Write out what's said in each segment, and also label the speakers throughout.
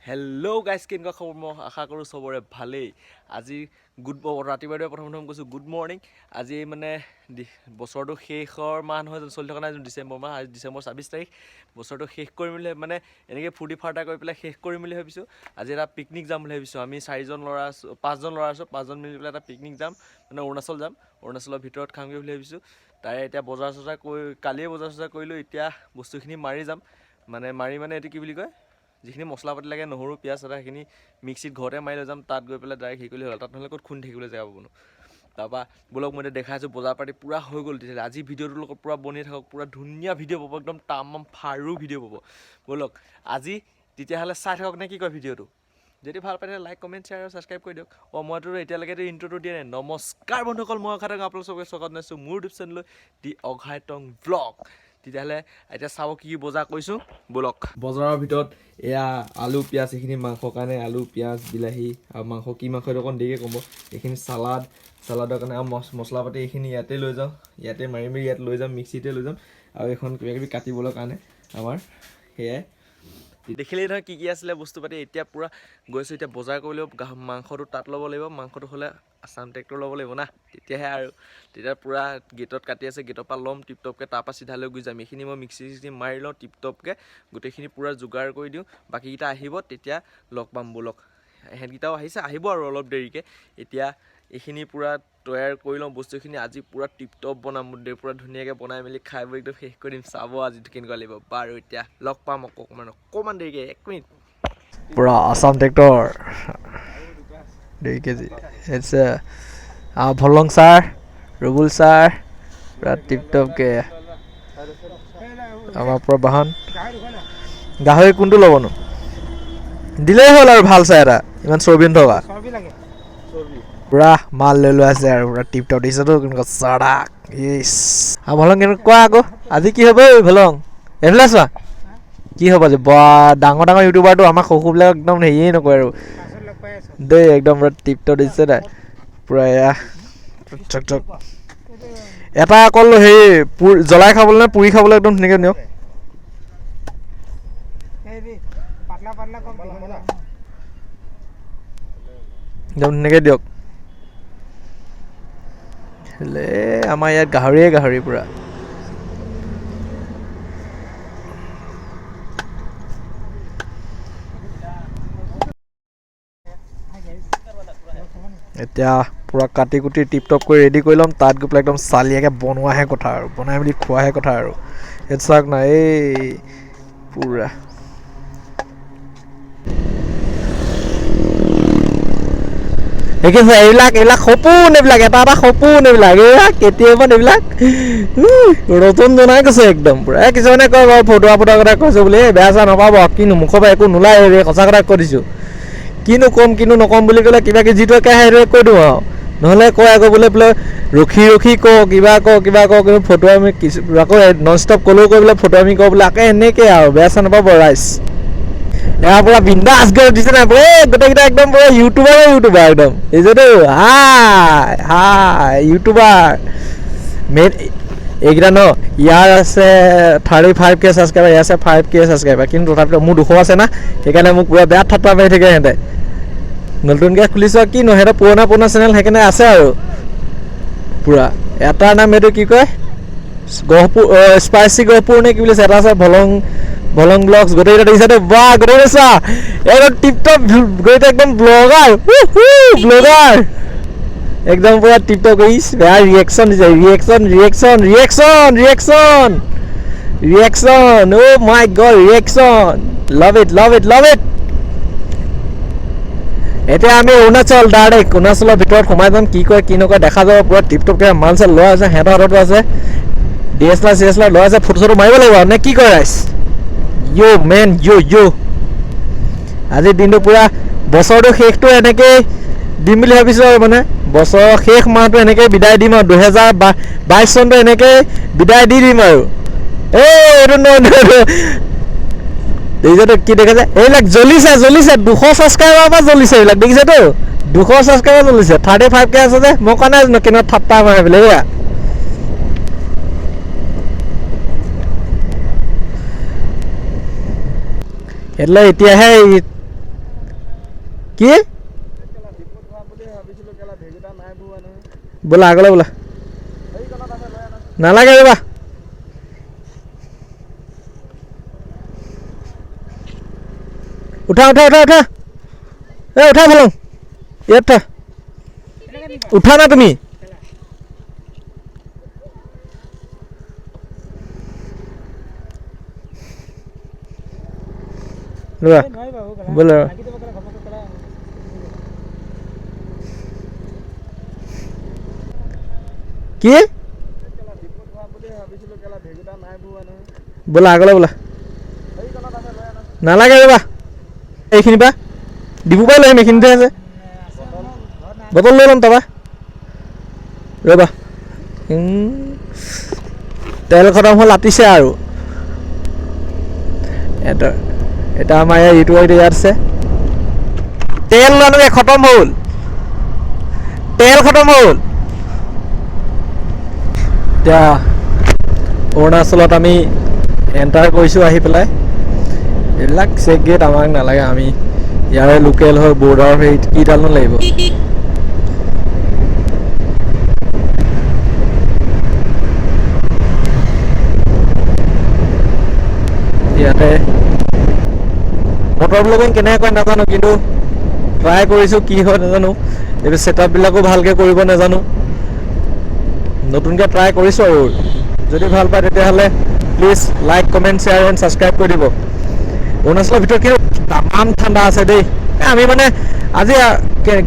Speaker 1: Hello' guys, কেনেকুৱা খবৰ? মই আশা কৰোঁ চবৰে ভালেই। আজি গুড, ৰাতিপুৱা প্ৰথম প্ৰথম কৈছোঁ গুড মৰ্ণিং। আজি মানে বছৰটো শেষৰ মাহ নহয় জানো? চলি থকা নাই জানো ডিচেম্বৰ মাহ? আজি ডিচেম্বৰ 26 তাৰিখ। বছৰটো শেষ কৰিম বুলি মানে এনেকৈ ফূৰ্তি ফাৰ্তা কৰি পেলাই শেষ কৰিম বুলি ভাবিছোঁ। আজি এটা পিকনিক যাম বুলি ভাবিছোঁ। আমি চাৰিজন ল'ৰা আছোঁ, পাঁচজন ল'ৰা আছোঁ। পাঁচজন মিলি পেলাই এটা পিকনিক যাম, মানে অৰুণাচল যাম। অৰুণাচলৰ ভিতৰত খামগৈ বুলি ভাবিছোঁ। তাৰে এতিয়া বজাৰ চজাৰ কৰি, কালিয়ে বজাৰ চজাৰ কৰিলোঁ। এতিয়া বস্তুখিনি মাৰি যাম, মানে মাৰি মানে এইটো কি বুলি কয়, যিখিনি মছলা পাতি লাগে, নহৰু, পিঁয়াজ, আদা, সেইখিনি মিক্সিত ঘৰতে মাৰি লৈ যাম। তাত গৈ পেলাই ডাইৰেক্ট হেৰি কৰিলে হ'ল। তাত নহ'লে ক'ত খুন্দি থাকিবলৈ জেগা পাবনো? তাৰপৰা ব'লক, মই এতিয়া দেখাই আছোঁ। বজাৰ পাতি পূৰা হৈ গ'ল। তেতিয়াহ'লে আজি ভিডিঅ'টোৰ লগত পূৰা বনি থাকক। পূৰা ধুনীয়া ভিডিঅ' পাব, একদম তামাম ফাৰু ভিডিঅ' পাব। ব'লক আজি তেতিয়াহ'লে চাই থাকক নে কি কয় ভিডিঅ'টো। যদি ভাল পায়, লাইক, কমেণ্ট, শ্বেয়াৰ আৰু ছাবস্ক্ৰাইব কৰি দিয়ক। অঁ, মইতো এতিয়ালৈকেতো ইণ্ট্ৰটো দিয়া নাই। নমস্কাৰ বন্ধুসকল, মই অঘাইটং, আপোনালোক চবকে স্বাগত জনাইছোঁ মোৰ ইউটিউব চেনেললৈ, দি অঘাইটং ব্লগ। তেতিয়াহ'লে এতিয়া চাব কি কি বজাৰ কৰিছোঁ, ব'লক। বজাৰৰ ভিতৰত এয়া আলু, পিঁয়াজ, এইখিনি মাংসৰ কাৰণে আলু, পিঁয়াজ, বিলাহী আৰু মাংস কি মাংস এইটো অকণ দেৰিকৈ ক'ব। এইখিনি চালাড, চালাডৰ কাৰণে আৰু মছলা পাতি এইখিনি ইয়াতে লৈ যাওঁ। ইয়াতে মাৰি মাৰি ইয়াত লৈ যাম, মিক্সিতে লৈ যাম। আৰু এইখন কিবা কিবি কাটিবলৈ কাৰণে আমাৰ সেয়াই। দেখিলেই নহয় কি কি আছিলে বস্তু পাতি। এতিয়া পূৰা গৈছোঁ, এতিয়া বজাৰ কৰিব লাগিব। মাংসটো তাত ল'ব লাগিব। মাংসটো হ'লে আছাম ট্ৰেক্টৰ ল'ব লাগিব না, তেতিয়াহে আৰু। তেতিয়া পূৰা গেটত কাটি আছে, গেটৰ পৰা ল'ম টিপ টপকৈ, তাৰপৰা চিধা লৈ গুচি যাম। এইখিনি মই মিক্সি চিক্সি মাৰি লওঁ টিপ টপকৈ, গোটেইখিনি পূৰা যোগাৰ কৰি দিওঁ। বাকীকেইটা আহিব, তেতিয়া লগ পাম। ব'লক, এহেঁতকেইটাও আহিছে, আহিব আৰু অলপ দেৰিকৈ। এতিয়া এইখিনি পূৰা তৈয়াৰ কৰি লওঁ বস্তুখিনি। আজি পূৰা টিপ টপ বনাম দেই, পূৰা ধুনীয়াকৈ বনাই মেলি খাই বৈ একদম শেষ কৰি দিম। চাব আজি কেনেকুৱা লাগিব। বাৰু, এতিয়া লগ পাম আকৌ অকণমান অকণমান দেৰিকৈ, এক মিনিট।
Speaker 2: পূৰা Assam tractor 2 KG. It's Bhalong sir, Rubul sir, পূৰা টিপ টপকৈ আমাৰ পূৰা বাহন। গাহৰি কোনটো ল'বনো? দিলেই হ'ল আৰু ভাল চাই এটা, ইমান চৰ্বি নথকা। পূৰা মাল লৈ লোৱা আছে আৰু পূৰা টিপ টপ দিছেতো, কেনেকুৱা চাৰাক ইছ। আৰু ভলং কেনেকুৱা আকৌ আজি কি হ'ব? ঐ ভলং, এইফালে চোৱা, কি হ'ব আজি? বা, ডাঙৰ ডাঙৰ ইউটিউবাৰটো আমাক সৰুবিলাক একদম হেৰিয়েই নকৰে আৰু দেই। একদম পূৰা টিপ টপ দিছে নাই পূৰা? এয়া চক চক এটা অকল হেৰি জ্বলাই খাবলৈ নে পুৰি খাবলৈ একদম ধুনীয়াকৈ নিয়ক।
Speaker 3: পাতলা পাতলা কম।
Speaker 2: একদম ধুনীয়াকৈ দিয়ক। লে, আমাৰ ইয়াত গাহৰিয়ে গাহৰি পূৰা। এতিয়া পূৰা কাটি কুটি টিপ টপ কৰি ৰেডি কৰি ল'ম। তাত গৈ পেলাই একদম চালিয়াকৈ বনোৱাহে কথা আৰু বনাই মেলি খোৱাহে কথা আৰু। এইটো চাওক না, এই পূৰা দেখিছে। এইবিলাক এইবিলাক সপোন, এইবিলাক এটা এটা সপোন এইবিলাক। এইয়া কেতিয়াবা এইবিলাক ৰতন জনাই কৈছে একদম পূৰা। এই কিছুমানে কয় বাৰু ফটোৱা ফটোৱা কথা কৈছোঁ বুলি, এই বেয়া চেয়া নাপাব। কিনো মুখৰ পৰা একো নোলায় ৰে, সঁচা কথা কৈ দিছোঁ। কিনো ক'ম কিনো নক'ম বুলি ক'লে কিবা কিবি যিটো একে আহে সেইটোৱে কৈ দিওঁ আৰু। নহ'লে কয় আকৌ বোলে বোলে ৰখি ৰখি ক, কিবা ক, কিবা ক, কিন্তু ফটোৱা আমি কিছু আকৌ নন ষ্টপ ক'লেও কৈ বোলে ফটোৱামি ক বোলে, আকৌ এনেকৈ আৰু। বেয়া চেয়া নাপাব ৰাইজ। ইয়াৰ পৰা বিন্দাছ গৈ দিছে নাই? এই গোটেইকেইটা একদম পুৰা ইউটিউবাৰে, ইউটিউবাৰ একদম। এইটোতো হাই হাই ইউটিউবাৰ মেইন এইকেইটা ন। ইয়াৰ আছে 35K subscriber, ইয়াৰ আছে 5K subscriber, কিন্তু তথাপিতো মোৰ 200 আছে না, সেইকাৰণে মোক পুৰা বেয়া ঠাট্টা মাৰি থাকে সিহঁতে। নতুনকৈ খুলিছ কি নহয়, সিহঁতৰ পুৰণা পুৰণা চেনেল, সেইকাৰণে আছে আৰু পুৰা। এটাৰ নাম এইটো কি কয়, গহপুৰ স্পাইচি গহপুৰ নে কি বুলি আছে। এটা আছে ভলং, ভলং ব্লগছ। গোটেইকেইটা দেখিছা বা? গোটেইকেইটা চোৱা, একদম টিপ টপ, গোটেইকেইটা একদম ব্লগাৰ, ব্লগাৰ একদম পুৰা টিপ টপ। ইছ, বেয়া ৰিয়েকশ্যন দিছে, reaction reaction reaction reaction reaction, oh my god, reaction, love it, love it, love it। এতিয়া আমি অৰুণাচল, ডাইৰেক্ট অৰুণাচলৰ ভিতৰত সোমাই যাম। কি কয় কি নকয় দেখা যাব। পুৰা টিপ টপকৈ মাল চাল লোৱা আছে, সিহঁতৰ হাততো আছে DSLR C S L R লোৱা আছে। ফটো চটো মাৰিব লাগিব নে কি কয় ৰাইজ? য়' মেন য়' য়'। আজিৰ দিনটো পূৰা বছৰটো শেষটো এনেকেই দিম বুলি ভাবিছোঁ আৰু মানে বছৰৰ শেষ মাহটো এনেকেই বিদায় দিম আৰু 2022 চনটো এনেকেই বিদায় দি দিম আৰু। এই এইটো ন দেখিছেতো কি দেখিছে? এইবিলাক জ্বলিছে জ্বলিছে, 200 ছাবস্ক্ৰাইবাৰ পৰা জ্বলিছে এইবিলাক, দেখিছেতো? 200 ছাবস্ক্ৰাইবাৰ জ্বলিছে, 35K আছে যে। মই কোৱা নাই জানো কেনেকুৱা ঠাট্টা মাৰে বোলে। এয়া এইবিলাক এতিয়াহে কি বোলা আগলৈ বোলা, নালাগে ৰ'বা। উঠা উঠা উঠা উঠা, এই উঠা ভালো, ইয়াত উঠা, উঠা না তুমি। ৰ'বা বোলা। কি বোলা আগলৈ বোলা, নালাগে ৰ'বা। এইখিনিৰ পৰা ডিপুৰ পৰাই লৈ আহিম, এইখিনিতে আছে, বটল লৈ ল'ম তাৰপৰা। ৰ'বা, তেল খতম হ'ল, আতিছে আৰু। এটা এটা আমাৰ ইয়াত ইউটিউবৰ ইয়াত আছে। তেল লোৱাটোকে খতম হ'ল, তেল খতম হ'ল। এতিয়া অৰুণাচলত আমি এণ্টাৰ কৰিছোঁ আহি পেলাই। এইবিলাক চেক গেট আমাক নালাগে, আমি ইয়াৰে লোকেল হয়, বৰ্ডাৰ হেৰি কিডালনো লাগিব। ইয়াতে মটৰ ব্লগিং কেনেকৈ কৰে নাজানো, কিন্তু ট্ৰাই কৰিছোঁ, কি হয় নাজানো। এইটো ছেটআপবিলাকো ভালকৈ কৰিব নাজানো, নতুনকৈ ট্ৰাই কৰিছোঁ আৰু। যদি ভাল পায় তেতিয়াহ'লে please like, comment, share and subscribe কৰি দিব। অৰুণাচলৰ ভিতৰত কিন্তু তামাম ঠাণ্ডা আছে দেই। আমি মানে আজি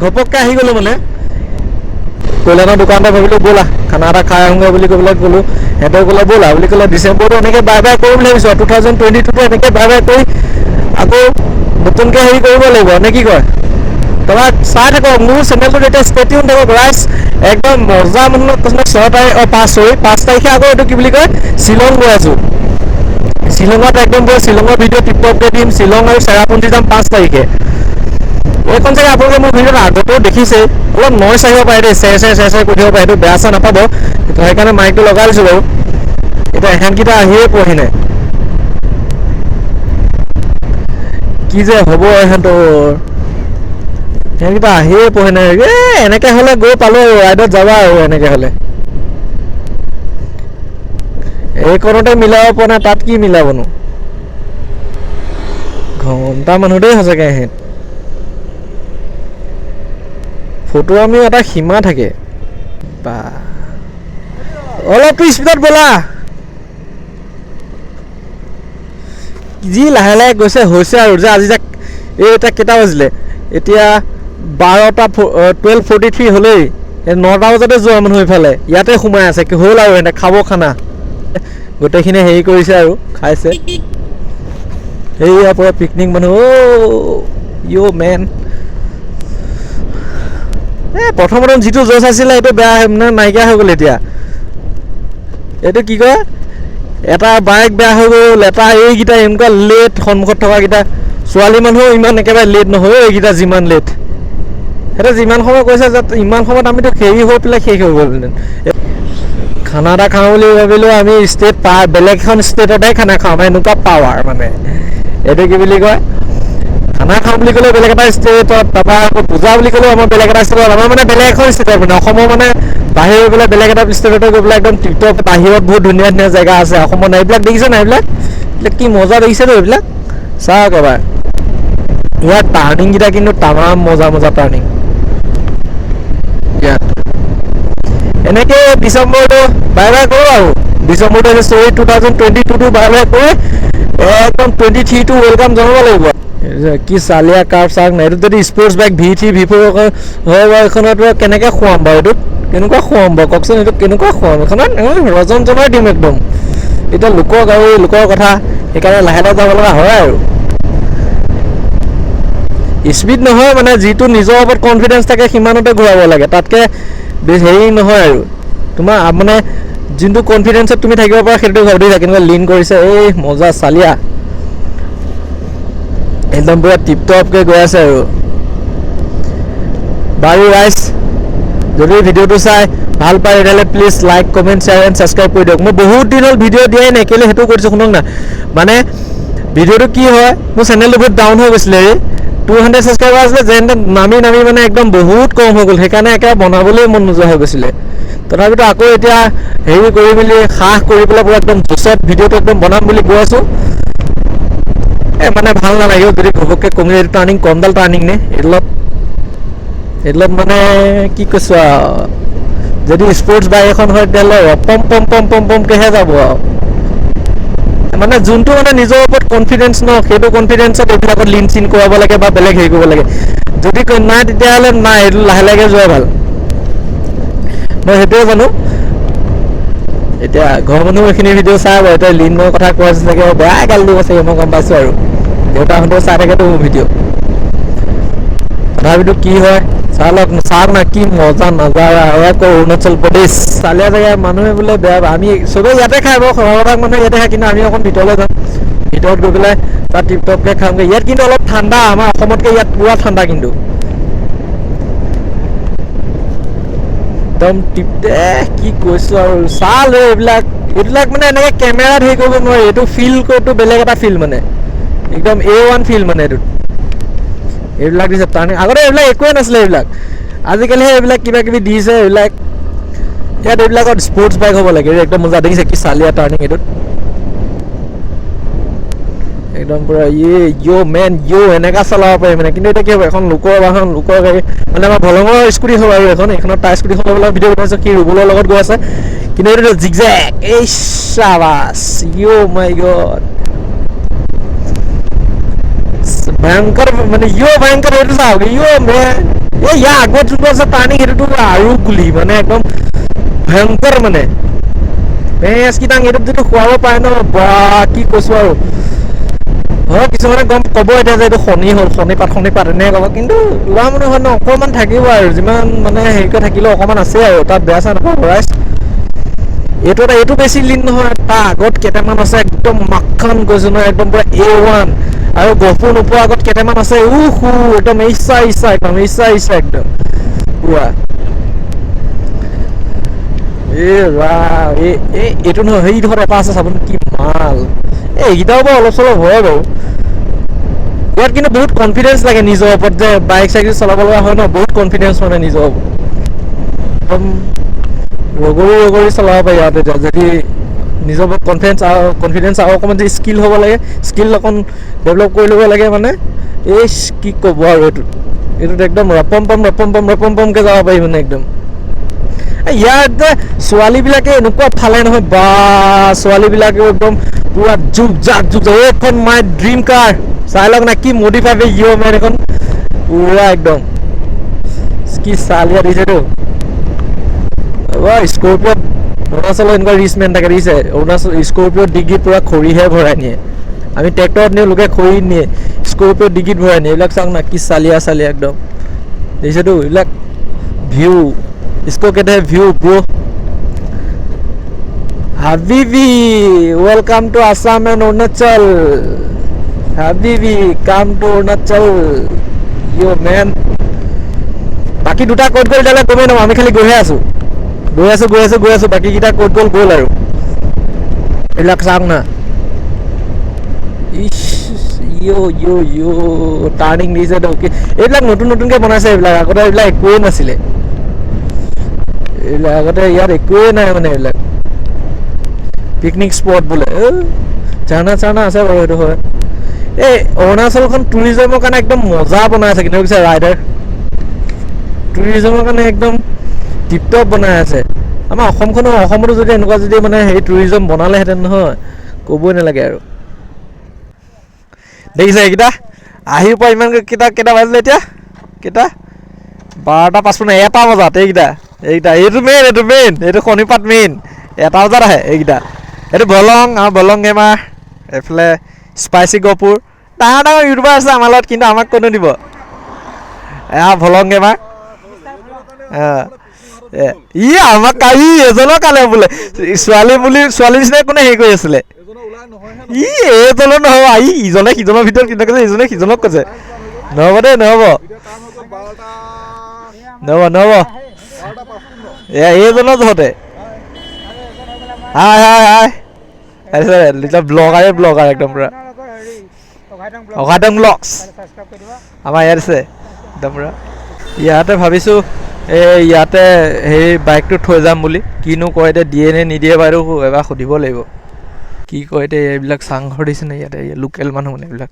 Speaker 2: ঘপককৈ আহি গ'লোঁ, মানে কল্যাণৰ দোকানতে ভাবিলোঁ ব'লা খানা এটা খাই আহোঁগৈ বুলি কৈ পেলাই গ'লোঁ। সিহঁতেও ক'লে ব'লা বুলি ক'লে। ডিচেম্বৰটো এনেকৈ বাই বাই কৰিম বুলি ভাবিছোঁ, 2022 এনেকৈ বাই বাই কৰি আকৌ নতুনকৈ হেৰি কৰিব লাগিব নে কি কয়। তোমাক চাই থাকক মোৰ চেনেলটোত, এতিয়া ষ্টেটিউন থাকক ৰাইজ, একদম মজা মানুহ। 6 তাৰিখ, 5 তাৰিখে আকৌ এইটো কি বুলি কয়, শ্বিলং গৈ আছোঁ। শ্বিলঙত একদম গৈ শ্বিলঙৰ ভিডিঅ' টিপটপকৈ দিম। শ্বিলং আৰু চেৰাপুঞ্জী যাম 5 তাৰিখে। এইখন চাগে আপোনালোকে মোৰ ভিডিঅ'ত আগতেও দেখিছেই, অলপ নইচ আহিব পাৰে দেই, চেৰ চেৰ চেৰ চেৰ কৰি থাকিব পাৰে, সেইটো বেয়া চেয়া নাপাব, সেইকাৰণে মাইকটো লগাই দিছোঁ বাৰু। এতিয়া এহেঁতকেইটা আহিয়ে পোৱাহি নাই, কি যে হ'ব এহেঁতৰ, এহেঁতকেইটা আহিয়ে পোৱাহি নাই। এই এনেকৈ হ'লে গৈ পালোঁ আৰু, ৰাইডত যাবা আৰু এনেকৈ হ'লে। এইকণতে মিলাব পৰা নাই, তাত কি মিলাবনো। ঘণ্টা মানুহ দেই সঁচাকৈ এহেঁত। ফটো আমি এটা সীমা থাকে বা, অলপতো স্পীডত ব'লা। যি লাহে লাহে গৈছে হৈছে আৰু। যে আজি যাক এই এতিয়া কেইটা বাজিলে, এতিয়া 12:43 হ'লেই, 9টা বজাতে যোৱা মানুহ ইফালে ইয়াতে সোমাই আছে, কি হ'ল আৰু সিহঁতে খাব খানা গোটেইখিনি হেৰি কৰিছে আৰু খাইছে। সেইয়া পুৰা পিকনিক মানুহ, অ' ইয়' মেন। এই প্ৰথম প্ৰথম যিটো জচ আছিলে সেইটো বেয়া মানে নাইকিয়া হৈ গ'ল এতিয়া। এইটো কি কয়, এটা বাইক বেয়া হৈ গ'ল, এটা এইকেইটা এনেকুৱা লেট, সন্মুখত থকাকেইটা ছোৱালী মানুহো ইমান একেবাৰে লেট নহয়, এইকেইটা যিমান লেট। সিহঁতে যিমান সময় কৈছে যে ইমান সময়ত আমিতো হেৰি হৈ পেলাই শেষ হৈ গ'লহেঁতেন। খানা এটা খাওঁ বুলি ভাবিলোঁ আমি ষ্টেট পাৰ, বেলেগ এখন ষ্টেটতহে খানা খাওঁ, আমাৰ এনেকুৱা পাৱাৰ মানে। এইটো কি বুলি কয়, খানা খাওঁ বুলি ক'লেও বেলেগ এটা ষ্টেটত, তাৰপৰা আকৌ পূজা বুলি ক'লেও আমাৰ বেলেগ এটা ষ্টেটত, আমাৰ মানে বেলেগ এখন ষ্টেটত, মানে অসমৰ মানে বাহিৰ গৈ পেলাই বেলেগ এটা ষ্টেটতে গৈ পেলাই একদম টিপটপ। বাহিৰত বহুত ধুনীয়া ধুনীয়া জেগা আছে, অসমত নাই। এইবিলাক দেখিছে নাই, এইবিলাক এইবিলাক কি মজা দেখিছেতো, এইবিলাক চাওক এবাৰ। ইয়াত টাৰ্ণিংকেইটা কিন্তু তামাম মজা মজা টাৰ্ণিং ইয়াত। এনেকৈ ডিচেম্বৰটো বাই বাই কৰোঁ আৰু, ডিচেম্বৰটো চৰি 2022 বাই বাই কৰি একদম 23টো welcome জনাব লাগিব। কি চালিয়া কাৰ্ভ চাওক না, এইটোত যদি স্পৰ্টছ বাইক V3 V4 হয় বাৰু, এইখনত কেনেকৈ খুৱাম বাৰু, এইটোত কেনেকুৱা খুৱাম বাৰু কওকচোন, এইটো কেনেকুৱা খুৱাম এইখনত, ৰজন জনাই দিম একদম। এতিয়া লোকৰ গাড়ী লোকৰ কথা, সেইকাৰণে লাহে লাহে যাব লগা হয় আৰু। স্পীড নহয় মানে, যিটো নিজৰ ওপৰত কনফিডেঞ্চ থাকে সিমানতে ঘূৰাব লাগে, তাতকৈ হেৰি নহয় আৰু। তোমাৰ মানে যোনটো কনফিডেঞ্চত তুমি থাকিব পাৰা সেইটো ঘূৰাব। দেখিছা কেনেকুৱা লিন কৰিছে, এই মজা চালিয়া একদম পুৰা টিপটপকৈ গৈ আছে আৰু। বাৰু ৰাইজ, যদি ভিডিঅ'টো চাই ভাল পায় তেতিয়াহ'লে please like, comment, share and subscribe কৰি দিয়ক। মই বহুত দিন হ'ল ভিডিঅ' দিয়াই নাই, কেলৈ সেইটো কৰিছোঁ শুনক না, মানে ভিডিঅ'টো কি হয়, মোৰ চেনেলটো বহুত ডাউন হৈ গৈছিলে এই, 200 ছাবস্ক্ৰাইবাৰ আছিলে, যেন তেন নামি নামি মানে একদম বহুত কম হৈ গ'ল। সেইকাৰণে একেবাৰে বনাবলৈ মন নোযোৱা হৈ গৈছিলে। তথাপিতো আকৌ এতিয়া হেৰি কৰি মেলি সাহ কৰি পেলাই পূৰা একদম জোচত ভিডিঅ'টো একদম বনাম বুলি গৈ আছোঁ। এই মানে ভাল নালাগিব যদি ঘপককৈ কমি যায়। এইটো টাৰ্ণিং কমডাল টাৰ্ণিং নে এইডালত, এইডালত মানে কি কৈছোঁ আৰু, যদি স্পৰ্টছ বাইক এখন হয় তেতিয়াহ'লে পম পম পম পম পমকৈহে যাব আৰু। মানে যোনটো মানে নিজৰ ওপৰত কনফিডেঞ্চ ন, সেইটো কনফিডেঞ্চত এইবিলাকত লিন চিন কৰাব লাগে বা বেলেগ হেৰি কৰিব লাগে। যদি নাই তেতিয়াহ'লে নাই, এইটো লাহে লাহে যোৱা ভাল। মই সেইটোৱে জানো। এতিয়া ঘৰৰ মানুহ এইখিনি ভিডিঅ' চাই বাৰু, এতিয়া লিনৰ কথা কৈ আছে চাগে, বেয়া গাল দিব চাগে, মই গম পাইছোঁ আৰু। দেউতাহঁতেও চাই থাকেতো মোৰ ভিডিঅ'। তথাপিতো কি হয় চাই লওক, চাওক না কি মজা নাজাৰা। এয়া কয় অৰুণাচল প্ৰদেশ চালিয়া জেগা। মানুহে বোলে বেয়া পায়, আমি চবেই ইয়াতে খাই বাৰু, সৰহভাগ মানুহে ইয়াতে খায়, কিন্তু আমি অকণ ভিতৰলৈ যাম। ভিতৰত গৈ পেলাই তাত টিপ টপকৈ খামগৈ। ইয়াত কিন্তু অলপ ঠাণ্ডা, আমাৰ অসমতকৈ ইয়াত পূৰা ঠাণ্ডা কিন্তু একদম টিপ। কি কৈছোঁ আৰু, চাল এইবিলাক, এইবিলাক মানে এনেকৈ কেমেৰাত হেৰি কৰিব নোৱাৰি। এইটো ফিল এইটো বেলেগ এটা ফিল মানে, একদম A1 feel মানে এইটোত। এইবিলাক দিছে টাৰ্ণিং, আগতে এইবিলাক একোৱে নাছিলে এইবিলাক, আজিকালিহে এইবিলাক কিবা কিবি দিছে এইবিলাক। ইয়াত এইবিলাকত স্পৰ্টছ বাইক হ'ব লাগে, একদম মজা। দেখিছে কি চালিয়া টাৰ্ণিং এইটোত, একদম পূৰা ইয়ে য়' মেন য়' এনেকুৱা চলাব পাৰি মানে। কিন্তু এতিয়া কি হ'ব, এখন লোকৰ বাহন, লোকৰ গাড়ী, মানে আমাৰ ভলঙৰ স্কুটি হ'ব আৰু এখন, এইখনত তাৰ স্কুটিখন লৈ পেলাই ভিডিঅ' বনাইছোঁ, সি ৰুবুলৰ লগত গৈ আছে। কিন্তু এইটো জিগজেক, এই চাবাছ, য়' মাই গড, ভয়ংকৰ মানে য়' ভয়ংকৰ। এইটো চাওক য়' মেন, এই ইয়াৰ আগত যোনটো আছে টাৰ্ণিং, সেইটোতো আৰু গুলি মানে একদম ভয়ংকৰ মানে। ভেঁচ কিটাং এইটোত যিটো খুৱাব পাৰে ন, বা কি কৈছোঁ আৰু। হয় কিছুমানে গম ক'ব এতিয়া যে এইটো শনি হ'ল, শনিপাত শনিপাত এনেকৈ ক'ব, কিন্তু ল'ৰা মানুহ হয় ন, অকণমান থাকিব আৰু, যিমান মানে হেৰিকৈ থাকিলেও অকণমান আছে আৰু, তাত বেয়া চেয়া নাপাব ৰাইজ। এইটো এটা, এইটো বেছি লিন নহয়, তাৰ আগত কেইটামান আছে একদম মাখন কৈছোঁ নহয়, একদম পূৰা A1। আৰু গহপুৰ নোপোৱাৰ আগত কেইটামান আছে, উহু একদম ইচ্ছা ইচ্ছা, একদম ইচ্ছা ইচ্ছা, একদম পূৰা। এই ৰাম, এই এই এইটো নহয়, সেইডোখৰত এটা আছে চাবচোন কি মাল। এই এইকেইটাও বাৰু অলপ চলপ হয় বাৰু। ইয়াত কিন্তু বহুত কনফিডেঞ্চ লাগে নিজৰ ওপৰত, যে বাইক চাইক চলাব লগা হয় ন, বহুত কনফিডেঞ্চ মানে নিজৰ ওপৰত, একদম ৰগৰি ৰগৰি চলাব পাৰি ইয়াত। এতিয়া যদি নিজৰ ওপৰত কনফিডেঞ্চ আৰু কনফিডেঞ্চ আৰু অকণমান যদি স্কিল হ'ব লাগে, স্কিল অকণ ডেভেলপ কৰি ল'ব লাগে মানে, এই কি ক'ব আৰু, এইটোত এইটোত একদম ৰপম পম ৰপম পম ৰপম পমকৈ যাব পাৰি মানে একদম। ইয়াত যে ছোৱালীবিলাকে এনেকুৱা ফালে নহয় বা, ছোৱালীবিলাকেও একদম পূৰা জুক জাক জুক জাক। এইখন মাই ড্ৰিম কাৰ, চাই লওক না কি মডিফাই ইয় মেন, এখন পূৰা একদম কি চালিয়া দিছেতো। স্কৰপিঅ'ত অৰুণাচলৰ এনেকুৱা ৰিচ মেন থাকে দেখিছে, অৰুণাচল স্কৰপিঅ'ত ডিগ্ৰীত পূৰা খৰিহে ভৰাই নিয়ে, আমি ট্ৰেক্টৰত নিওঁ লোকে খৰি নিয়ে, স্কৰপিঅ'ত ডিগ্ৰীত ভৰাই নিয়ে। এইবিলাক চাওক না কি চালিয়া চালিয়া একদম দেখিছেতো, এইবিলাক ভিউ इसको कहते हैं व्यू ब्रो। হাবিবি welcome to Assam and Arunachal, হাবিবি কাম টু অৰুণাচল ইয় মেন। বাকী দুটা ক'ত গ'ল তেতিয়াহ'লে গমেই নাপাওঁ, আমি খালি গৈহে আছোঁ, গৈ আছোঁ, গৈ আছোঁ, গৈ আছোঁ, বাকীকেইটা ক'ত গ'ল গ'ল আৰু। এইবিলাক চাওক না, ইছ য়' য়' য়' টাৰ্ণিং দিছে তো। এইবিলাক নতুন নতুনকৈ বনাইছে এইবিলাক, আগতে এইবিলাক একোৱেই নাছিলে, এইবিলাক আগতে ইয়াত একোৱেই নাই মানে। এইবিলাক পিকনিক স্পট বোলে, ঝাৰণা চাৰণা আছে বাৰু সেইটো হয়। এই অৰুণাচলখন টুৰিজমৰ কাৰণে একদম মজা বনাই আছে কিন্তু বুজিছে, ৰাইডাৰ টুৰিজমৰ কাৰণে একদম টিপটপ বনাই আছে। আমাৰ অসমখনো, অসমতো যদি এনেকুৱা যদি মানে হেৰি টুৰিজম বনালেহেঁতেন নহয়, ক'বই নালাগে আৰু। দেখিছে এইকেইটা আহি পোৱা ইমান কেইটা কেইটা বাজিলে এতিয়া, কেইটা 12:55, 1টা বজাত এইকেইটা, এইকেইটা এইটো মেইন, এইটো মেইন, এইটো শনিপাত মেইন, 1টা বজাত আহে এইকেইটা। এইটো বলং, আমাৰ বলং গেমাৰ, এইফালে স্পাইচি গহপুৰ, ডাঙৰ ডাঙৰ ইউটিউবাৰ আছে আমাৰ লগত, কিন্তু আমাক কোনো দিব। এয়া ভলং গেমাৰ, ই আমাক ই এজনৰ কালে বোলে ছোৱালী বুলি, ছোৱালী নিচিনাই কোনে হেৰি কৰি আছিলে, ই এইজনৰ নহ'ব, ই ইজনে সিজনৰ ভিতৰত কিনে কৈছে, ইজনে সিজনক কৈছে, নহ'ব দেই, নহ'ব নহ'ব নহ'ব, এইজনৰ যহতে। হাই হাই হাই, ব্লগাৰে ব্লগাৰ একদম পুৰা। অঘাটং ব্লগছ আমাৰ ইয়াত আছে একদম পূৰা। ইয়াতে ভাবিছোঁ এই ইয়াতে সেই বাইকটো থৈ যাম বুলি, কিনো কয় এতিয়া, দিয়ে নে নিদিয়ে বাৰু এবাৰ সুধিব লাগিব কি কয় এতিয়া। এইবিলাক চাংঘৰ দিছে নে ইয়াতে, লোকেল মানুহ মানে এইবিলাক।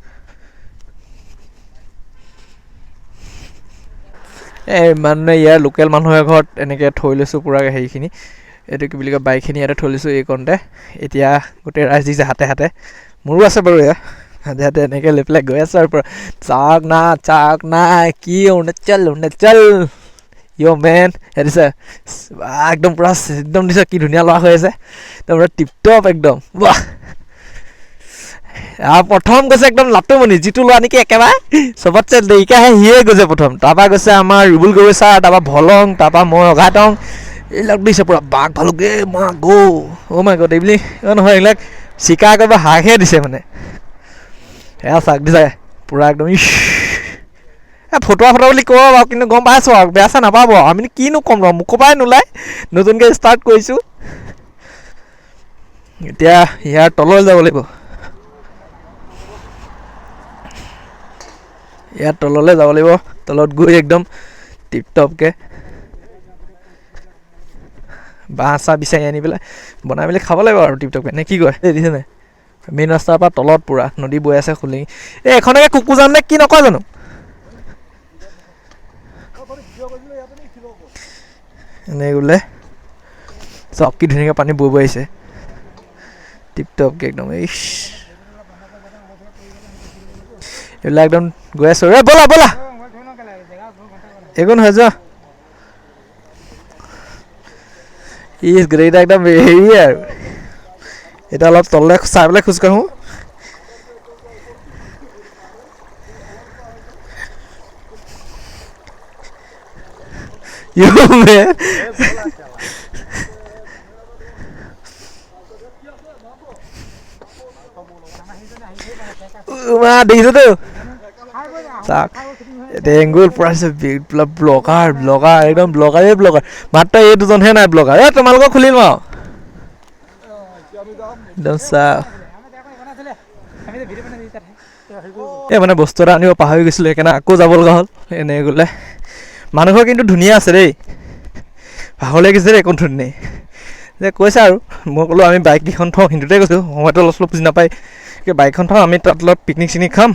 Speaker 2: এই মানে ইয়াৰ লোকেল মানুহৰ ঘৰত এনেকৈ থৈ লৈছোঁ পূৰা হেৰিখিনি, এইটো কি বুলি কয়, বাইকখিনি ইয়াতে থৈ লৈছোঁ এইকণতে। এতিয়া গোটেই ৰাইজ দিছে হাতে হাতে, মোৰো আছে বাৰু এয়া হাতে হাতে এনেকৈ লৈ পেলাই গৈ আছোঁ আৰু পূৰা চাওক না চাওক না কি অৰুণাচল অৰুণাচল য়' মেন। দিছে একদম পূৰা, একদম দিছে কি ধুনীয়া ল'ৰা হৈ আছে একদম পূৰা টিপটপ একদম। বাহ, প্ৰথম গৈছে একদম লাটুমণি, যিটো ল'ৰা নেকি একেবাৰে চবতছে দেৰিকৈ আহে সিয়ে গৈছে প্ৰথম। তাৰপৰা গৈছে আমাৰ ৰুবুল গগৈ ছাৰ, তাৰপৰা ভলং, তাৰপৰা মই অঘাটং, এইবিলাক দিছে পূৰা বাঘ ভালুক। এই মা গ' অ' মাই গড, এইবিলাক নহয়, এইবিলাক চিকাৰ কৰিব হাকহে দিছে মানে। এয়া চাক দিছে পূৰা একদম। ইছ, এই ফটোৱা ফটোৱা বুলি কওঁ বাৰু, কিন্তু গম পাইছোঁ আৰু বেয়া চেয়া নাপাব, আমি কিনো ক'ম ন, মুখৰ পৰাই নোলায়, নতুনকৈ ষ্টাৰ্ট কৰিছোঁ। এতিয়া ইয়াৰ তললৈ যাব লাগিব, ইয়াৰ তললৈ যাব লাগিব, তলত গৈ একদম টিপ টপকৈ বাঁহ চাহ বিচাৰি আনি পেলাই বনাই মেলি খাব লাগিব আৰু টিপ টপকৈ, নে কি কয়? এই দিছে নাই মেইন ৰাস্তাৰ পৰা তলত পূৰা নদী বৈ আছে খুলি। এই এখনকে কুকুজান নে কি নকয় জানো? এনেই বোলে চাওক কি ধুনীয়াকৈ পানী বৈ বৈ আহিছে টিপ টপকৈ একদম। এই এইবিলাক একদম গৈ আছোঁ। ৰে ব'লা ব'লা, একো নহয় যোৱা। ইছ, গোটেইকেইটা একদম হেৰিয়ে আৰু। এতিয়া অলপ তললৈ চাই পেলাই খোজকাঢ়োঁ। Yo, man. দেখিছতো চাওক ডেংগুল পূৰা ব্লগাৰ ব্লগাৰ একদম ব্লগাৰেই ব্লগাৰ, মাত্ৰ এই দুজনহে নাই ব্লগাৰ। এই তোমালোকক খুলিম আৰু একদম চাহ। এই মানে বস্তু এটা আনিব পাহৰি গৈছিলোঁ, সেইকাৰণে আকৌ যাব লগা হ'ল। এনেই গ'লে মানুহঘৰ কিন্তু ধুনীয়া আছে দেই, ভাগৰ লাগিছে দেই, একো ধুনীয়া যে কৈছে আৰু। মই ক'লোঁ আমি বাইককেইখন থওঁ, হিন্দুতে কৈছোঁ, সময়টো অলপ চলপ বুজি নাপায়, বাইকখন থওঁ আমি তাত অলপ পিকনিক চিকনিক খাম,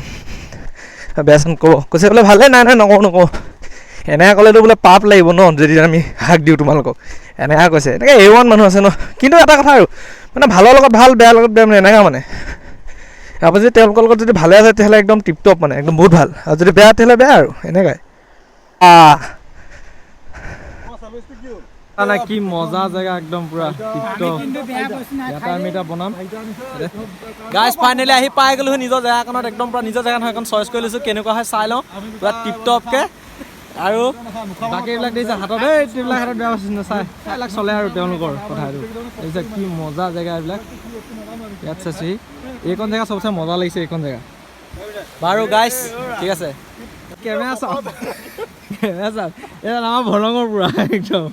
Speaker 2: বেয়া চেয়া ক'ব কৈছে বোলে ভালেই, নাই নাই নকওঁ নকওঁ, এনেকৈ ক'লেতো বোলে পাপ লাগিব ন যদি আমি হাক দিওঁ তোমালোকক, এনেকৈ কৈছে। এনেকৈ এ ওৱান মানুহ আছে ন। কিন্তু এটা কথা আৰু মানে ভালৰ লগত ভাল, বেয়াৰ লগত বেয়া, মানে এনেকুৱা মানে আপুনি যদি তেওঁলোকৰ লগত যদি ভালে আছে তেতিয়াহ'লে একদম টিপটপ, মানে একদম বহুত ভাল, আৰু যদি বেয়া তেতিয়াহ'লে বেয়া আৰু এনেকুৱাই। কি মজা জেগা একদম পুৰা টিপটপ। ইয়াতে আমি এতিয়া বনাম গাইজ। ফাইনেলি আহি পাই গ'লো নিজৰ জেগাখনত, একদম পুৰা নিজৰ জেগা নহয়, এখন চইচ কৰি লৈছোঁ, কেনেকুৱা হয় চাই লওঁ পুৰা টিপটপকৈ। আৰু বাকী এইবিলাক দেখিছে হাতত, এই এইবিলাক হাতত বেয়া বস্তু নাচায়, এইবিলাক চলে আৰু তেওঁলোকৰ কথা। এইটো দেখিছে কি মজা জেগা এইবিলাক, ইয়াত চাইছোহি। এইখন জেগা চবচে মজা লাগিছে এইখন জেগা। বাৰু গাইজ ঠিক আছে, কেমেৰা চাওক, কেমেৰা চাওক, এই আমাৰ ভলঙৰ পুৰা একদম।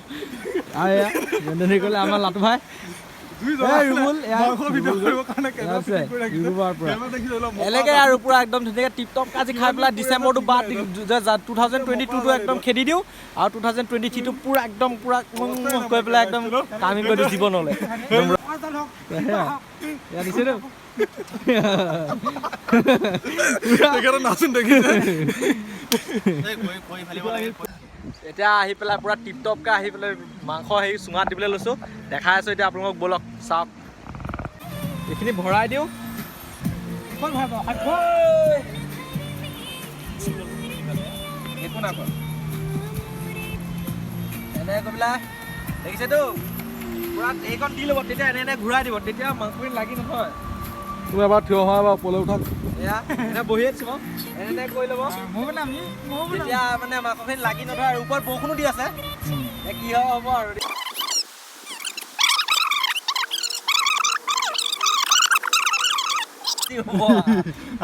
Speaker 2: আৰু এয়া যেনে ক'লে আমাৰ লাটু ভাই এনেকৈ আৰু পুৰা একদম ধুনীয়াকৈ টিপটপ আজি খাই পেলাই ডিচেম্বৰটো বাদ 2022টো একদম খেদি দিওঁ, আৰু 2023টো পুৰা একদম পুৰা কৈ পেলাই একদম কামি কৰি দিওঁ জীৱনলৈ। এতিয়া আহি পেলাই পুৰা টিপটপকৈ আহি পেলাই মাংস হেৰি চুঙাত দিবলৈ লৈছোঁ, দেখাই আছোঁ এতিয়া আপোনালোকক, ব'লক চাওক। এইখিনি ভৰাই দিওঁ। একো নাকয় এনেকৈ কৈ পেলাই দেখিছেতো পুৰা এইকণ দি ল'ব, তেতিয়া এনে এনে ঘূৰাই দিব, তেতিয়া মাংসখিনি লাগি নহয়।
Speaker 4: তুমি এবাৰ থিয় হোৱা, এবাৰ ওপৰলৈ উঠা।
Speaker 2: এয়া এনে বহিয়ে দিছোঁ বাৰু, এনে এনে কৰি ল'ব, তেতিয়া মানে মাংসখিনি লাগি নধৰে। আৰু ওপৰত বৰষুণো দি আছে, কি হ'ব আৰু।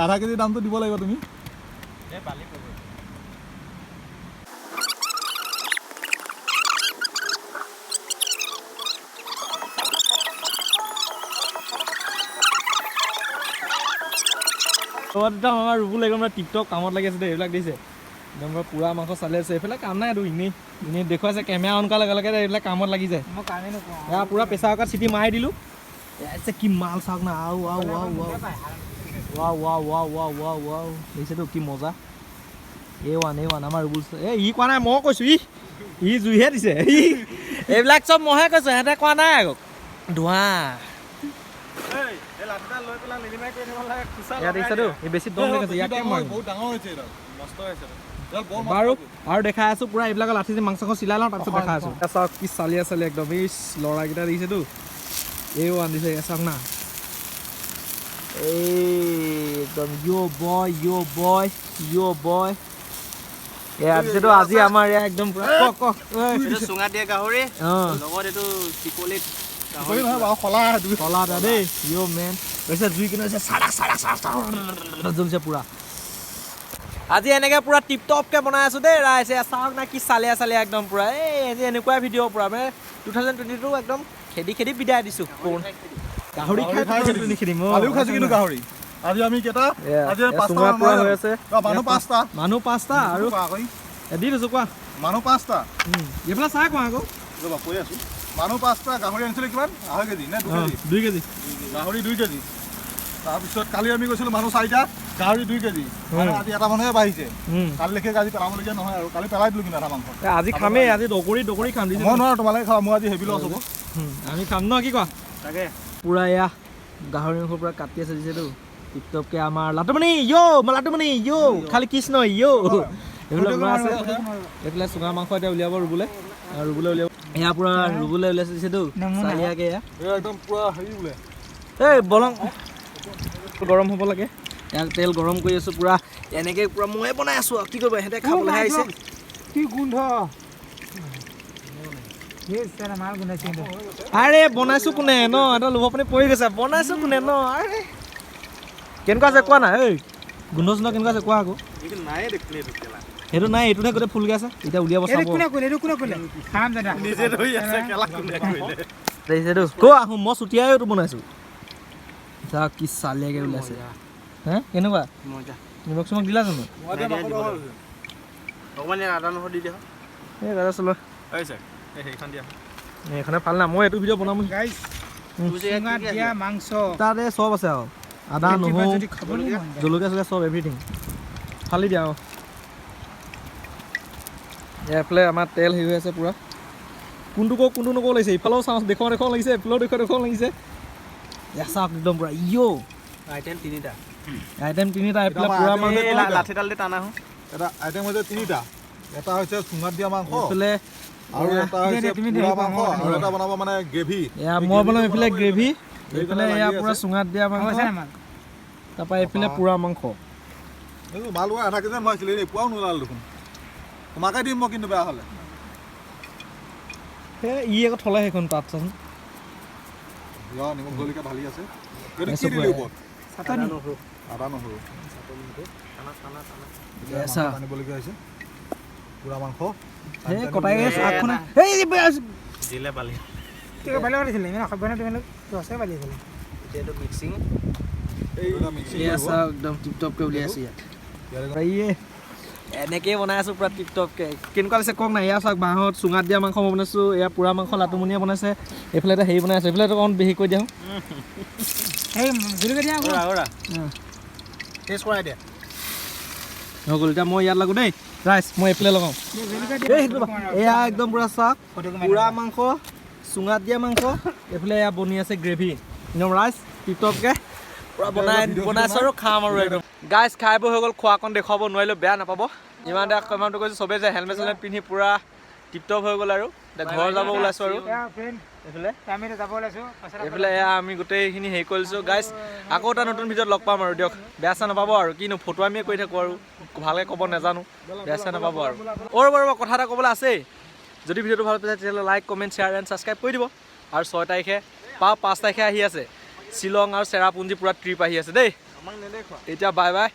Speaker 4: আধা কেজি দামটো দিব লাগিব তুমি।
Speaker 2: একদম আমাৰ ৰুবুল একদম টিপটপ কামত লাগি আছে দেই। এইবিলাক দিছে একদম পুৰা মাংস চালি আছে। এইফালে কাম নাই, এইটো এনেই এনেই দেখুৱাইছে। কেমেৰা অন কৰাৰ লগে লগে এইবিলাক কামত লাগি যায়।
Speaker 3: মই কামেই নকৰোঁ।
Speaker 2: এয়া পুৰা প্ৰেছাৰ কুকাৰত চিটি মাৰি দিলোঁ। এয়া কি মাল চাওক না, আও আও আও আও wow wow wow wow wow wow, দেখিছেতো কি মজা। এ ওৱান, এ ওৱান আমাৰ ৰুবুল। এই ই কোৱা নাই, মই কৈছোঁ। ই ই জুইহে দিছে ই। এইবিলাক চব মইহে কৈছোঁ, সিহঁতে কোৱা নাই আকৌ। ধোঁৱা ইয়াত দেখিছেতো, ই বেছি দম দেখাইছে ইয়াকে মাৰিম।
Speaker 4: বহুত ডাঙৰ হৈছে এইডাল, মস্ত হৈছে এইডাল, বৰ মস্ত।
Speaker 2: বাৰু, আৰু দেখাই আছোঁ পুৰা এইবিলাকৰ লাঠি দি মাংস চিলাই লওঁ, তাৰপিছত দেখাই আছোঁ। এয়া চাওক কি চালিয়া চালি একদম। এই ল'ৰাকেইটা দেখিছেতো, এই ওৱান দিছে। এয়া চাওক না, এই একদম yo boy, yo boy, yo boy। এয়া দিছেতো আজি আমাৰ এয়া একদম পুৰা। ক ক।
Speaker 5: এইটো চুঙা দিয়া গাহৰি।
Speaker 2: অঁ।
Speaker 5: লগত এইটো চিকলিত।
Speaker 4: গাহৰি নহয় বাৰু, শলা দুই।
Speaker 2: কলা এটা দেই। য়' মেন কৈছে, জুই কিনে হৈছে, চাৰাক চাৰাক চাৰাক চাৰাক জ্বলিছে পুৰা। আজি এনেকৈ পুৰা টিপ টপকৈ বনাই আছোঁ দেই ৰাইজ। এয়া চাওক না কি চালিয়া চালিয়া একদম পুৰা। এই আজি এনেকুৱাই ভিডিঅ' পুৰা, মানে 2022 একদম খেদি খেদি বিদায় দিছোঁ। কোন গাহৰি খাই 2020 খেদিম অ'।
Speaker 4: কালিও খাইছো কিন্তু গাহৰি। আজি আমি কেইটা?
Speaker 2: এয়া,
Speaker 4: আজি
Speaker 2: এয়া
Speaker 4: পাঁচটা
Speaker 2: চুঙা
Speaker 4: মানুহ।
Speaker 2: পুৰা হৈ আছে।
Speaker 4: অ, মানুহ পাঁচটা।
Speaker 2: মানুহ পাঁচটা আৰু
Speaker 4: কোৱা আকৌ।
Speaker 2: এ, দি দিছোঁ, কোৱা।
Speaker 4: মানুহ পাঁচটা।
Speaker 2: এইফালে চাই কোৱা আকৌ।
Speaker 4: ৰ'বা, কৈ আছো। মানুহ পাঁচটা, গাহৰি আনিছিলে কিমান? 2.5 কেজি নে 2 কেজি?
Speaker 2: 2 কেজি।
Speaker 4: গাহৰি 2 কেজি। তাৰপিছত কালি আমি গৈছিলোঁ মানুহ চাৰিটা, গাহৰি 2 কেজি। মানে আজি এটা মানুহে বাঢ়িছে। কালি লেখে আজি পেলাবলগীয়া নহয় আৰু। কালি পেলাই দিলোঁ কিন্তু এটা মাংস।
Speaker 2: এ, আজি খামেই, আজি দগৰি দগৰি খাম দিছে।
Speaker 4: মই নোৱাৰো, তোমালোকে খাবা। মোৰ আজি হেভি লছ হ'ব।
Speaker 2: আমি খাম ন, কি কোৱা?
Speaker 5: তাকে।
Speaker 2: পুৰা এয়া গাহৰি মাংস পুৰা কাটি আছে, দিছেতো টিপটপকে। আমাৰ লাটুমণি য়', লাটুমণি য়', খালি কৃষ্ণ য়'। এইবিলাক বনোৱা আছে। এইফালে চুঙা মাংস এতিয়া উলিয়াব ৰুবলে, ৰুবলে উলিয়াব। এয়া পুৰা ৰুবলে উলিয়াইছে, দিছেতো চালিয়াকে এয়া।
Speaker 4: এই একদম পুৰা হেৰি বোলে।
Speaker 2: এই বলং গৰম হ'ব লাগে। ইয়াক তেল গৰম কৰি আছোঁ পুৰা। এনেকৈ পুৰা ময়ে বনাই আছোঁ আৰু কি কৰিব, ইহঁতে খাবলৈহে আহিছে।
Speaker 3: কি গোন্ধ! এই চালা মাল গোন্ধাইছে কিন্তু।
Speaker 2: আৰে বনাইছোঁ কোনে ন, এটা লোভৰ পানী পৰি গৈছে। বনাইছোঁ কোনে ন? আৰে কেনেকুৱা আছে কোৱা না। এই গোন্ধ চোন্ধ কেনেকুৱা আছে কোৱা আকৌ।
Speaker 5: এইটো নাই দেখোন, এইটো কেলা।
Speaker 2: সেইটো নাই, এইটোহে গোটেই ফুলকৈ আছে। এতিয়া উলিয়াব
Speaker 3: এইটো
Speaker 2: চাব।
Speaker 3: কোনে কৰিলে? এইটো কোনে কৰিলে? খাম দাদা।
Speaker 5: নিজে ধৰি আছে কেলা, কোনে কৰিলে?
Speaker 2: দেখিছেতো, ক' আহোঁ, মই চুটিয়াই এইটো বনাইছোঁ। চাওক কি চালিয়াকৈ ওলাইছে। হে, কেনেকুৱা?
Speaker 5: মজা।
Speaker 2: নিমখ চিমখ দিলা জানো?
Speaker 5: অকণমান ইয়াত আদা নহৰু দি দিয়া।
Speaker 2: এই দাদা চলোৱা।
Speaker 5: হৈছে, এই সেইখন দিয়া।
Speaker 2: এইখনে ভাল না, মই এইটো ভিডিঅ' বনাম।
Speaker 3: গাইছ, চুঙাত দিয়া মাংস।
Speaker 2: তাতে চব আছে আৰু আদা
Speaker 3: কিবা
Speaker 2: নহৰু
Speaker 3: যদি খাবলৈ মন যায়।
Speaker 2: জলকীয়া চলকীয়া চব এভৰিথিং ফালি দিয়া। অঁ, এইফালে আমাৰ তেল হেৰি হৈ আছে পূৰা। কোনটো কওঁ কোনটো নকওঁ লাগিছে। ইফালেও চাওঁ দেখুৱাওঁ দেখুৱাওঁ লাগিছে, এইফালেও দেখুৱাওঁ দেখুৱাওঁ লাগিছে। এয়া চাওক একদম পূৰা ইয়'
Speaker 5: আইটেম তিনিটা।
Speaker 2: আইটেম তিনিটা। এইফালে
Speaker 4: আমাৰ
Speaker 2: পুৰা
Speaker 4: item
Speaker 2: মাংস।
Speaker 5: এই লাঠিডাল দি টানা।
Speaker 4: এটা আইটেম হৈছে তিনিটা। এটা হৈছে চুঙাত দিয়া মাংস
Speaker 2: এইফালে
Speaker 4: আৰু এটা হৈছে
Speaker 3: দে, তুমি দে,
Speaker 4: পোৰা
Speaker 3: মই
Speaker 4: মাংস
Speaker 3: বনাম।
Speaker 4: আৰু এটা বনাব মানে গ্ৰেভি।
Speaker 2: এয়া মই বনাম এইফালে গ্ৰেভি, এইফালে এয়া
Speaker 4: লাগি
Speaker 2: পুৰা
Speaker 4: আছে।
Speaker 2: চুঙাত দিয়া মাংস।
Speaker 3: আছে না মাল?
Speaker 2: তাৰপৰা এইফালে পুৰা মাংস।
Speaker 4: এইটো মাল 0.5 কেজি ভৰাইছিলে, এই পোৱাও নোলাল দেখোন। তোমাকে দিম মই কিন্তু বেয়া হ'লে।
Speaker 2: সেই ই আকৌ থলে সেইখন তাত, চাচোন।
Speaker 4: ৰ, নিমখ জলকীয়া ঢালি আছে। এইটো
Speaker 2: এই
Speaker 4: কি
Speaker 2: চব
Speaker 4: দিলি ওপৰত?
Speaker 3: চাটনি।
Speaker 4: আদা নহৰু। এতিয়া
Speaker 2: এয়া চা।
Speaker 4: মাংস আনিবলগীয়া হৈছে, পোৰা মাংস।
Speaker 2: সেই কটাই আগখনে এই
Speaker 5: দিলে বালি।
Speaker 3: তুমি ভালে কৰিছিলে, ইমান অসভ্য নে তোমালোক? দহটাই বালি আছিলে।
Speaker 5: এতিয়া এইটো মিক্সিং।
Speaker 4: এইটো মিক্সিং
Speaker 2: এয়া
Speaker 4: কৰিব।
Speaker 2: চাওক, একদম টিপ টপকৈ উলিয়াই আছোঁ ইয়াত।
Speaker 4: ইয়াৰে
Speaker 2: ইয়ে এনেকেই বনাই আছোঁ পূৰা টিপ টপকৈ। কেনেকুৱা লাগিছে কওক না। এয়া চাওক, বাঁহত চুঙাত দিয়া মাংস মই বনাইছোঁ, এয়া পোৰা মাংস লাটুমণিয়ে বনাইছে, এইফালে এটা হেৰি বনাই আছে, এইফালে অকণ হেৰি কৰি দিয়া।
Speaker 3: এই জলকীয়া দিয়া আকৌ।
Speaker 5: অ'ৰা, টেষ্ট কৰাই দিয়া।
Speaker 2: হৈ গ'ল। এতিয়া মই ইয়াত লাগো দেই ৰাইজ, মই এইফালে লগাওঁ।
Speaker 3: জলকীয়া দিয়া।
Speaker 2: এই সেইটো ৰ'বা। এয়া একদম পূৰা চাওক,
Speaker 3: ফটো মাৰি।
Speaker 2: পোৰা মাংস, চুঙাত দিয়া মাংস, এইফালে এয়া বনি আছে গ্ৰেভি। একদম ৰাইজ টিপ টপকৈ পূৰা বনাই বনাইছোঁ আৰু খাম আৰু একদম। গাইজ, খাই বৈ হৈ গ'ল। খোৱাকণ দেখুৱাব নোৱাৰিলোঁ, বেয়া নাপাব। ইমান এটা ইমানটো কৈছোঁ, চবেই যে হেলমেট চেলমেট পিন্ধি পূৰা টিপ টপ হৈ গ'ল। আৰু এতিয়া ঘৰ যাব ওলাইছোঁ আৰু
Speaker 3: এয়া ফ্ৰেণ্ড,
Speaker 2: এইফালে
Speaker 3: আমি এতিয়া যাব ওলাইছোঁ পাছত।
Speaker 2: এইফালে এয়া আমি গোটেইখিনি হেৰি কৰিছোঁ। গাইজ, আকৌ এটা নতুন ভিডিঅ'ত লগ পাম আৰু দিয়ক। বেয়া চেয়া নাপাব আৰু, কিনো ফটোৱামিয়ে কৰি থাকোঁ আৰু, ভালকৈ ক'ব নাজানো, বেয়া চেয়া নাপাব আৰু। অ' ৰ'ব ৰ'ব, কথা এটা ক'বলৈ আছেই। যদি ভিডিঅ'টো ভাল পাইছে, তেতিয়াহ'লে like, comment, share and subscribe কৰি দিব। আৰু 6 তাৰিখে বা 5 তাৰিখে আহি আছে শ্বিলং আৰু চেৰাপুঞ্জী পূৰা ট্ৰিপ আহি আছে দেই।
Speaker 5: আমাক নেদেখুৱা।
Speaker 2: এতিয়া বাই বাই।